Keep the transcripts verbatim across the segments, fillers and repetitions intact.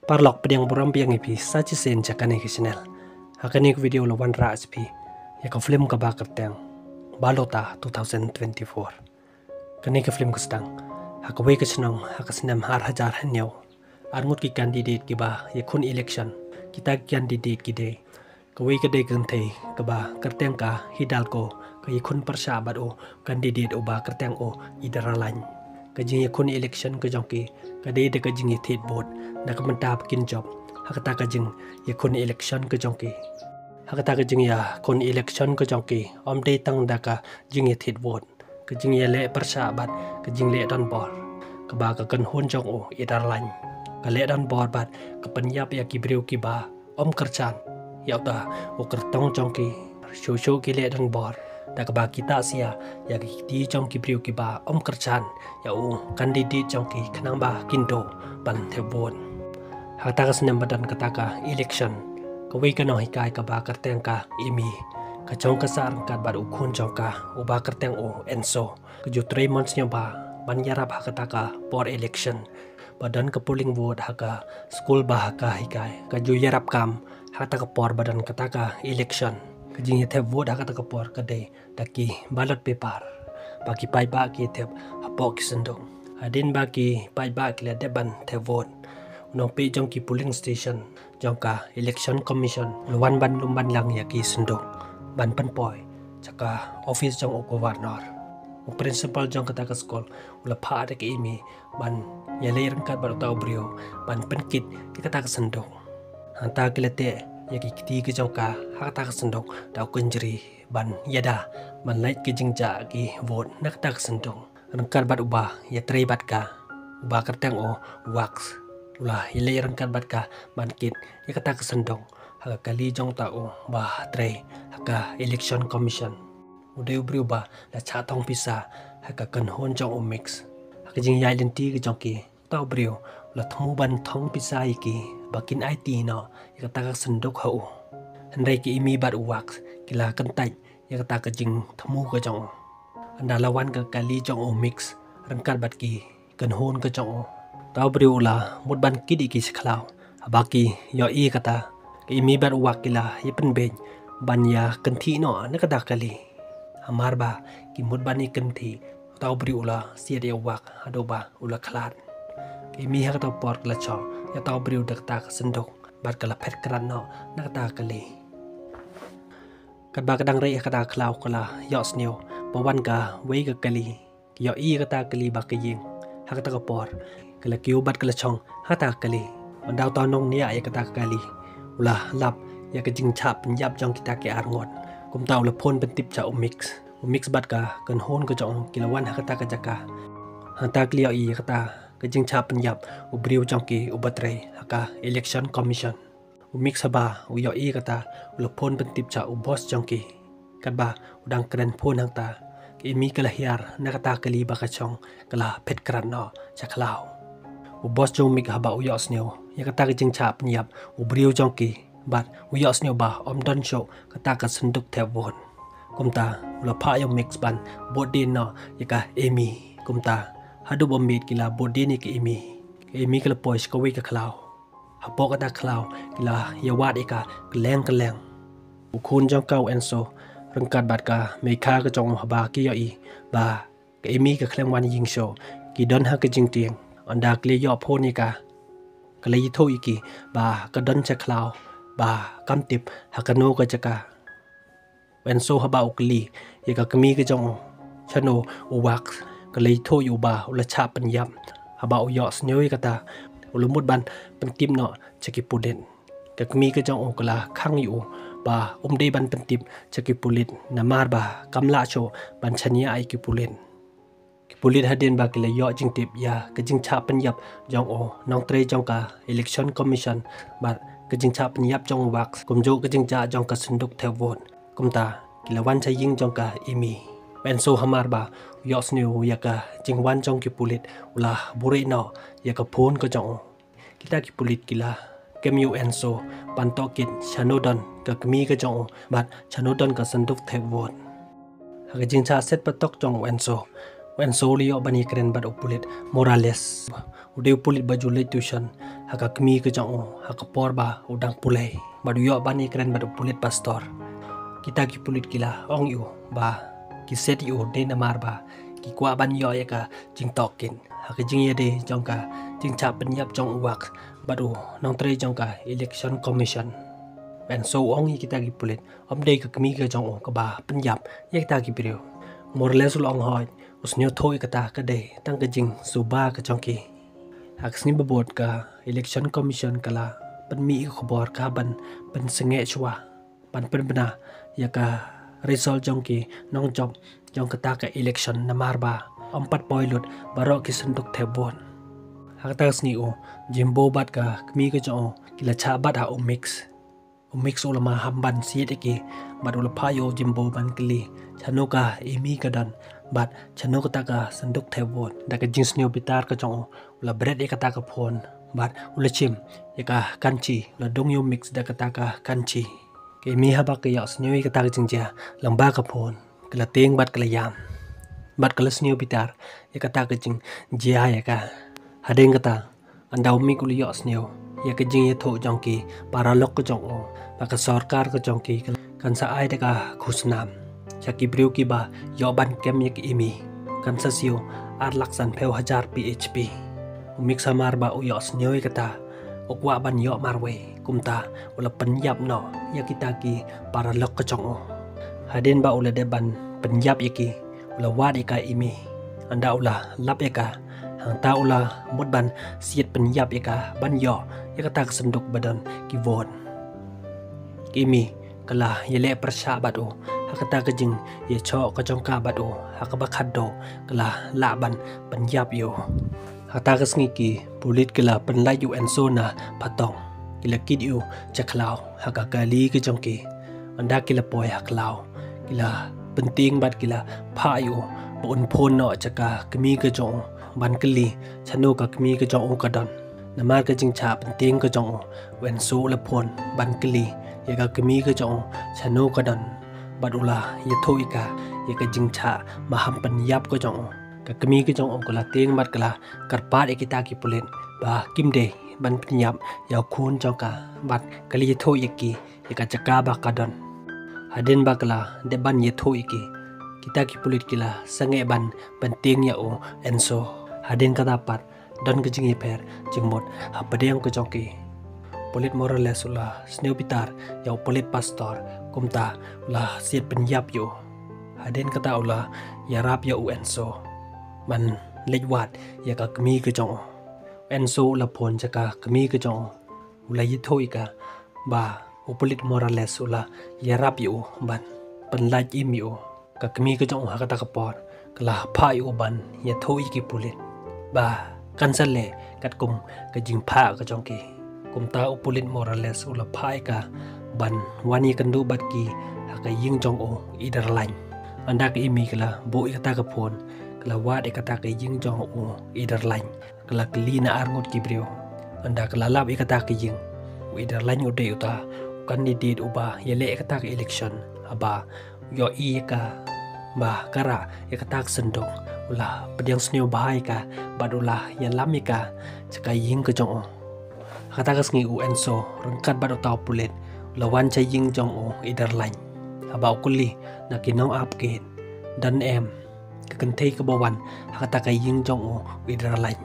Paralok, pdiang burom biang ïa phi sa shisien sha kane ka channel. Ha kane ka video la wanrah sha phi ïa ka film kaba kyrteng Balota two thousand twenty-four. Kane ka film ka sdang ha kawei ka shnong ha ka snem ar hajar hynñiew. Arngut ki candidate kiba ïakhun election. Kita ki candidate ki dei, kawei ka dei ka kynthei kaba kyrteng ka Hidalgo, ka ïakhun pyrshah bad u candidate uba kyrteng u Idaralain. Ka jingïakhun election ka jong ki ka dei da ka jingïathied vote, na ka bynta ba kin jop ha kata ka jingïakhun election ka jong ki. Ha kata ka jingïakhun election ka jong ki, ym dei tang da ka jingïathied vote, ka jingïaleh pyrshah bad ka jingleh donbor, kaba ka kynhun jong u Idaralain ka leh donbor bad ka pynïap ïa ki briew kiba ym kyrchan ïa uta u kyrtong jong ki. Shuh shuh ki leh donbor da kaba ki tah sia ïa ki kti jong ki briew kiba ym kyrchan ïa u candidate jong ki khnang ba kin duh ban thep vote. Ha kata ka snem ba don kata ka election, kawei ka nonghikai kaba kyrteng ka Amy ka jong ka sah ryngkat bad u khun jong ka uba kyrteng u Enso, ka ju trei mon sngewbha ban ïarap ha kata ka por election. Ba don ka polling vote ha ka skul ba ka hikai, ka ju ïarap kam ha kata ka por ba don kata ka election. Ka jingïathep vote ha kata ka por ka dei da ki ballot paper, ba ki paidbah ki thep hapoh ki synduk. Hadien ba ki paidbah ki la dep ban thep vote, u nongpeit jong ki polling station jong ka Election Commission u la wan ban lum ban lang ïa ki synduk ban pynpoi sha ka office jong u Governor. U principal jong kata ka skul u la phah da ka Amy ban ïaleh ryngkat bad uta u briew ban pynkit ïa kata ka synduk. Hangta ki la teh ïa ki kti ka jong ka ha kata ka synduk da u kynjri ban ïada ban lait ka jingjah ki vote na kata ka synduk. Ryngkat bad uba ïatrei bad ka, uba kyrteng u Wax, u la ïaleh ryngkat bad ka ban kit ïa kata ka synduk ha ka kali jong uta uba trei ha ka Election Commission. U dei u briew ba la shah thong pisa ha ka kynhun jong u Mix. Ha ka jingïaid lynti ka jong ki, uta u briew u la thmu ban thong pisa ïa ki ba kin aiti noh ïa kata ka synduk ha u. Hynrei ka Amy bad u Wax ki la kyntait ïa kata ka jingthmu ka jong u. Ynda la wan ka kali jong u Mix ryngkat bad ki kynhun ka jong u, uta u briew u la mut ban kit ïa ki sha khlaw. Haba ki ïohi kata, ka Amy bad u Wax ki la ïa pynbeit ban ïa kynthih noh na kata ka kali. Hamar ba ki mut ban ïa kynthih, uta u briew u la siat ïa u Wax haduh ba u la khlad. Ka Amy ha kata ka por ka la shoh ïa uta u briew da kata ka synduk bad ka la phet krad noh na kata ka kali. Katba ka dang rieh ha kata ka khlaw ka la ïohsngew ba wan kawei ka kali. Ka ïohi ïa kata ka kali ba ka ïeng. Ha kata ka por ka la kiew bad ka la shong ha kata ka kali. Ynda uta u nongñiah ïa kata ka kali u la lap ïa ka jingshah pynïap jong kita ki arngut, kumta u la phone pyntip sha u Mix. U Mix bad ka kynhun ka jong u ki la wan ha kata ka jaka. Hangta ki la ïohi ïa kata ka jingshah pynïap u briew jong ki uba trei ha ka Election Commission. U Mix haba u ïohi kata u la phone pyntip sha u boss jong ki. Katba u dang kren phone hangta, ka Amy ka la hiar na kata ka kali ba ka shong, ka la phet krad noh sha khlaw. U boss jong u Mix haba u ïohsngew ïa kata ka jingshah pynïap u briew jong ki bad u ïohsngew ba ym don shuh kata ka synduk thep vote, kumta u la phah ïa u Mix ban bud dien noh ïa ka Amy. Kumta haduh ba miet ki la bud dien ïa ka Amy. Ka Amy ka la poi sha kawei ka khlaw. Hapoh kata ka khlaw ki la ïa wad ïa ka kylleng kylleng. U khun jong ka u Enso ryngkat bad ka mei kha ka jong u, haba ki ïohi ba ka Amy ka khlem wan ïing shuh, ki don ha ka jingtieng. Ynda ki la ïoh phone ïa ka, ka la ïathuh ïa ki ba ka don sha khlaw, ba kam tip ha kano ka jaka. U Enso haba u kylli ïa ka kmie ka jong u shano u Wax, ka la ïathuh ïa u ba u la shah pynïap. Haba u ïohsngew ïa kata, u la mut ban pyntip noh sha ki pulit. Ka kmie ka jong u ka la khang ïa u ba um dei ban pyntip sha ki pulit, namar ba kam lah shuh ban shaniah ïa ki pulit. Ki pulit hadien ba ki la ïoh jingtip ïa ka jingshah pynïap jong u nongtrei jong ka Election Commission bad ka jingshah pynïap jong u Wax, kumjuh ka jingjah jong ka synduk thep vote, kumta ki la wan sha ïing jong ka Amy. U Enso hamar ba u ïohsngew ïa ka jingwan jong ki pulit, u la buhrieh noh ïa ka phone ka jong u. Kita ki pulit ki la kem ïa u Enso ban tohkit shano don ka kmie ka jong u bad shano don ka synduk thep vote. Ha ka jingshah set patok jong u Enso, u Enso u la ïoh ban ïakren bad u pulit Morales. U dei u pulit ba ju leit tuition ha ka kmie ka jong u ha ka por ba u dang pule bad u ïoh ban ïakren bad u pulit pastor. Kita ki pulit ki la ong ïa u ba ki set ïa u dei namar ba ki kwah ban ïoh ïa ka jingtohkit ha ka jingïadei jong ka jingshah pynïap jong u Wax bad u nongtrei jong ka Election Commission. Hynrei u ong ïa kita ki pulit, ym dei ka kmie ka jong u kaba pynïap ïa kita ki briew. Morales u la ong hooid, u sngewthuh ïa kata ka dei tang ka jingsuba ka jong ki. Ha ka sngi ba bud ka Election Commission ka la pynmih ïa ka khubor ka ban pynsangeh shuwa ban pynbna ïa ka result jong ki nongjop jong kata ka election namar ba ym pat poi lut baroh ki synduk thep vote. Ha kata ka sngi u Jimbo bad ka kmie ka jong u ki la shah bat ha u Mix. U Mix u la maham ban siat ïa ki bad u la phah ïa u Jimbo ban kylli shano ka Amy ka don bad shano kata ka synduk thep vote. Da ka jingsngew bitar ka jong u, u la bret ïa kata ka phone bad u la shim ïa ka kanchi, u la dung ïa u Mix da kata ka kanchi. Ka Amy haba ka ïohsngew ïa kata ka jingjia lyngba ka phone, ka la tieng bad ka la ïam bad ka la sngew bitar ïa kata ka jingjia ïa ka. Hadien kata, ynda u Mix u la ïohsngew ïa ka jingïathuh jong ki paralok ka jong u ba ka sorkar ka jong ki kan sa ai da ka khusnam sha ki briew kiba ïoh ban kem ïa ka Amy, kan sa siew ar lak sanphew hajar P H P. U Mix hamar ba u ïohsngew ïa kata, u kwah ban ïoh marwei, kumta u la pynïap noh ïa kita ki paralok ka jong u. Hadien ba u la dep ban pynïap ïa ki, u la wad ïa ka Amy. Ynda u la lap ïa ka, hangta u la mut ban siat pynïap ïa ka ban ïoh ïa kata ka synduk ba don ki vote. Ka Amy ka la ïaleh pyrshah bad u ha kata ka jingïashoh ka jong ka bad u, ha kaba khadduh ka la lah ban pynïap ïa u. Ha kata ka sngi ki pulit ki la pynlait ïa u Enso na patong. Ki la kit ïa u sha khlaw ha ka kali ka jong ki. Ynda ki la poi ha khlaw, ki la pyntieng bad ki la phah ïa u ba un phone noh sha ka kmie ka jong u ban kylli shano ka kmie ka jong u ka don. Namar ka jingshah pyntieng ka jong u, u Enso u la phone ban kylli ïa ka kmie ka jong u shano ka don bad u la ïathuh ïa ka ïa ka jingshah maham pynïap ka jong u. Ka kmie ka jong u ka la tieng bad ka la kyrpad ïa kita ki pulit ba kim dei ban pynïap ïa u khun jong ka bad ka la ïathuh ïa ki ïa ka jaka ba ka don. Hadien ba ka la dep ban ïathuh ïa ki, kita ki pulit ki la sangeh ban pyntieng ïa u Enso. Hadien kata pat don ka jingïapher jingmut hapdeng ka jong ki. Pulit Morales u la sngew bitar ïa u pulit pastor, kumta u la siat pynïap ïa u. Hadien kata u la ïarap ïa u Enso ban leit wad ïa ka kmie ka jong u. Enso u la phone sha ka kmie ka jong u, u la ïathuh ïa ka ba u pulit Morales u la ïarap ïa u ban pynlait im ïa u. Ka kmie ka jong u ha kata ka por ka la phah ïa u ban ïathuh ïa ki pulit ba kan sa leh katkum ka jingphah ka jong ki. Kumta u pulit Morales u la phah ïa ka ban wan ïakynduh bad ki ha ka ïing jong u Iderlain. Ynda ka Amy ka la buh ïa kata ka phone, ka la wad ïa kata ka ïing jong u Iderlain. Ka la kylli na arngut ki briew. Ynda ka la lap ïa kata ka ïing, u Iderlain u dei uta u candidate uba ïaleh ïa kata ka election, haba u ïohi ïa ka ba ka rah ïa kata ka synduk, u la pdiang sniew bha ïa ka bad u la ïalam ïa ka sha ka ïing ka jong u. Ha kata ka sngi u Enso ryngkat bad uta u pulit u la wan sha ïing jong u Iderlain. Haba u kylli na ki nongap gate, don em ka kynthei kaba wan ha kata ka ïing jong u Iderlain.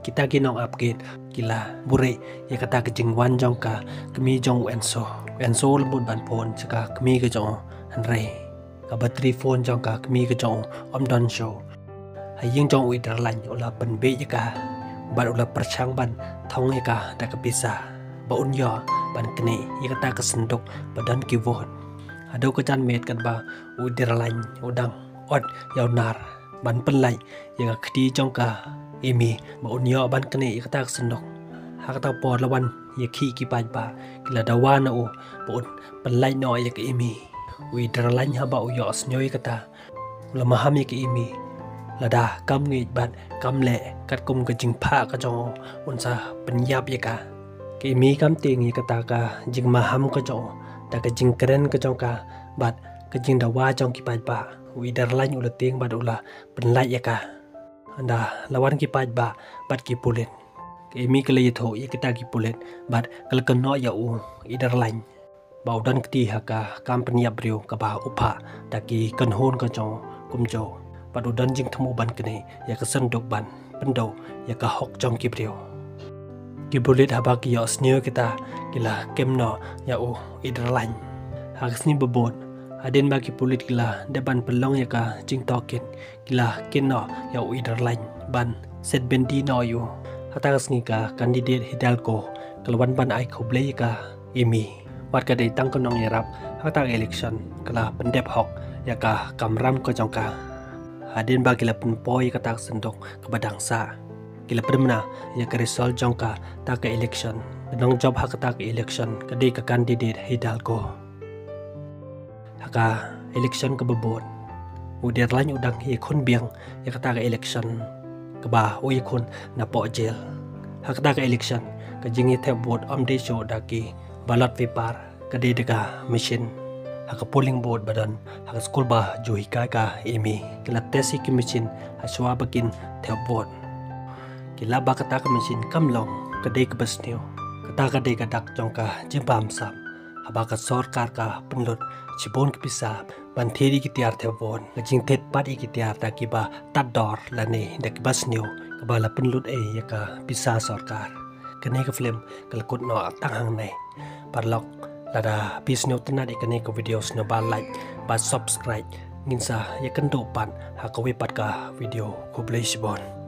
Kita ki nongap gate ki la buhrieh ïa kata ka jingwan jong ka kmie jong u Enso. U Enso u la mut ban phone sha ka kmie ka jong u, hynrei ka battery phone jong ka kmie ka jong u ym don shuh. Ha ïing jong u Iderlain u la pynbiej ïa ka bad u la pyrshang ban thong ïa ka da ka pisa ba un ïoh ban knieh ïa kata ka synduk ba don ki vote. Haduh ka janmiet katba u Iderlain u dang ot ïa u nar ban pynlait ïa ka kti jong ka Amy ba un ïoh ban knieh ïa kata ka synduk, ha kata ka por la wan ïa ki ki paidbah, ki la dawa na u ba un pynlait noh ïa ka Amy. U Iderlain haba u ïohsngew ïa kata, u la maham ïa ka Amy. Lada kam ngeit bad kam leh katkum ka jingphah ka jong u, un sa pynïap ïa ka. Ka Amy kam tieng ïa kata ka jingmaham ka jong u da ka jingkren ka jong ka bad ka jingdawa jong ki paidbah. U Iderlain u la tieng bad u la pynlait ïa ka. Ynda la wan ki paidbah bad ki pulit, Ka Amy ka la ïathuh ïa kita ki pulit bad ka la kynnoh ïa u Iderlaiñ ba u don kti ha ka kam pynïap briew kaba u phah da ki kynhun ka jong u kumjuh bad u don jingthmu ban knieh ïa ka synduk ban pynduh ïa ka hok jong ki briew. Ki pulit haba ki ïohsngew kita ki la kem noh ïa u Iderlaiñ. Ha ka sngi ba bud, hadien ba ki pulit ki la dep ban pynlong ïa ka jingtohkit, ki la kem noh ïa u Iderlaiñ ban set byndi noh ïa u. Hata ka sngi ka candidate Hidalgo ka la wan ban ai khublei ïa ka Amy. Wat ka dei tang ka nongïarap ha kata ka election, ka la pyndep hok ïa ka kamram ka jong ka. Hadien ba ki la pynpoi ïa kata ka synduk kaba dang sah, ki la pynmynna ïa ka result jong kata ka election. Ka nongjop ha kata ka election ka dei ka candidate Hidalgo. Ha ka election kaba bud, u Iderlaiñ u dang ïakhun biang ïa kata ka election kaba u ïakhun napoh jail. Ha kata ka election ka jingïathep vote ym dei shuh da ki ballot paper, ka dei da ka machine. Ha ka polling booth ba don ha ka skul ba ju hikai ka Amy, ki la test ïa ki machine ha shuwa ba kin thep vote. Ki lap ba kata ka machine kam long ka dei kaba sniew. Kata ka dei ka dak jong ka jingbamsap. Haba ka sorkar ka pynlut shibun ki pisa ban thied ïa ki tiar thep vote, ka jingthied pat ïa ki tiar da kiba tad dor lane da kiba sniew, kaba la pynlut ei ïa ka pisa sorkar. Kane ka film ka la kut noh tang hangne. Paralok, lada phi sngewtynnat ïa kane ka video, sngewbha like bad subscribe. Ngin sa ïakynduh pat ha kawei pat ka video. Khublei shibun.